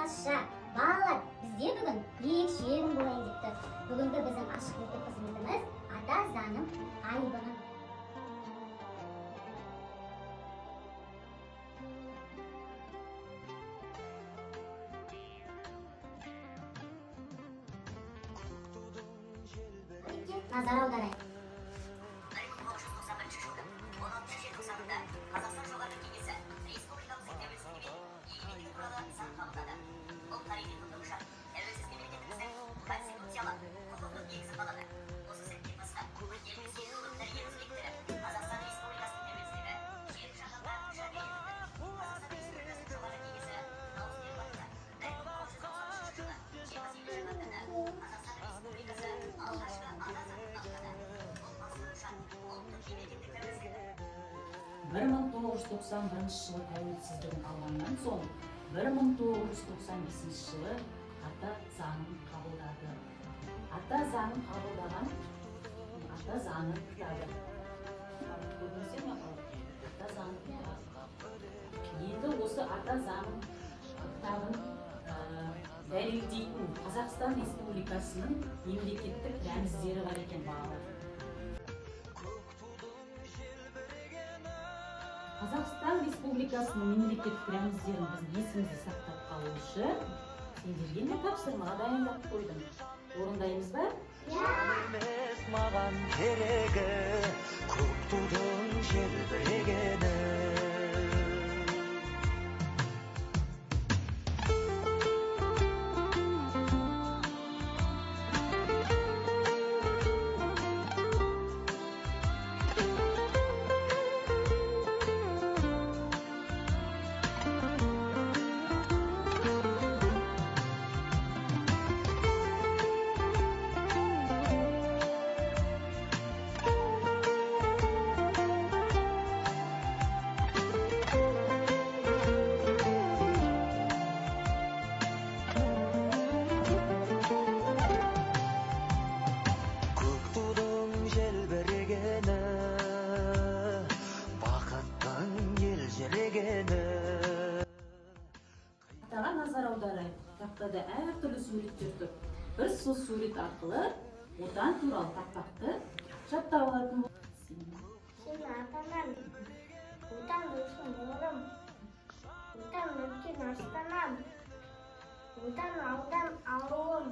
Тамаша! Балалар, бізде бүгін ерекше күн болайын деп тұр. Бүгінгі біздің ашық мектеп қызметіміз «Ата заңым айбыным». Суретке назар аударайық. 1991 жылдың 16 желтоқсанында Қазақстан Жоғарғы Кеңесі республикамыздың тәуелсіздігі мен егемендігі туралы заң қабылдады. Бұл тарихи құнды құжат тәуелсіз мемлекетіміздің конституциялық, құқықтық негізін қалады. Осы сәттен бастап елімізге көп дәрігер қызметтері Қазақстан Республикасының тәуелсіздігі жер жаһанға жария етілді. Қазақстан Республикасының Жоғарғы Кеңесі дауыс беру арқылы 1993 жылы 22 ақпанда Қазақстан Республикасы алғашқы Ата заңын қабылдады. Бұл басты құжат ұлттық мемлекеттік тәуелсіздік 1991 жылы тәуелсіздігін алғаннан соң 1995 жылы Ата заңын қабылдады. Ата заңын қабылдаған Ата заңы кітабы. Көрдіңіздер ме, балалар? Ата заңы кітабы. Енді осы Ата заңы кітабын дәлелдейтін Қазақстан Республикасының мемлекеттік рәміздері бар екен, балалар. Қазақстан Республикасының мемлекеттік рәміздерін біз есімізде сақтап қалу үшін сендерге мен тапсырма дайындап қойдым. Орындаймыз ба? Емес маған керегі көк тудың желбірегені. Көк тудың желбірегені, бақыттың елжірегені. Тақтаға назар аударайық. Тақтада әртүрлі суреттер тұр. Біз сол сурет арқылы Отан туралы тақпақты жаттап алатын. Сенің ата-анаң, Отан досым, бауырым, Отан үлкен астанам, Отан аудан, ауылым.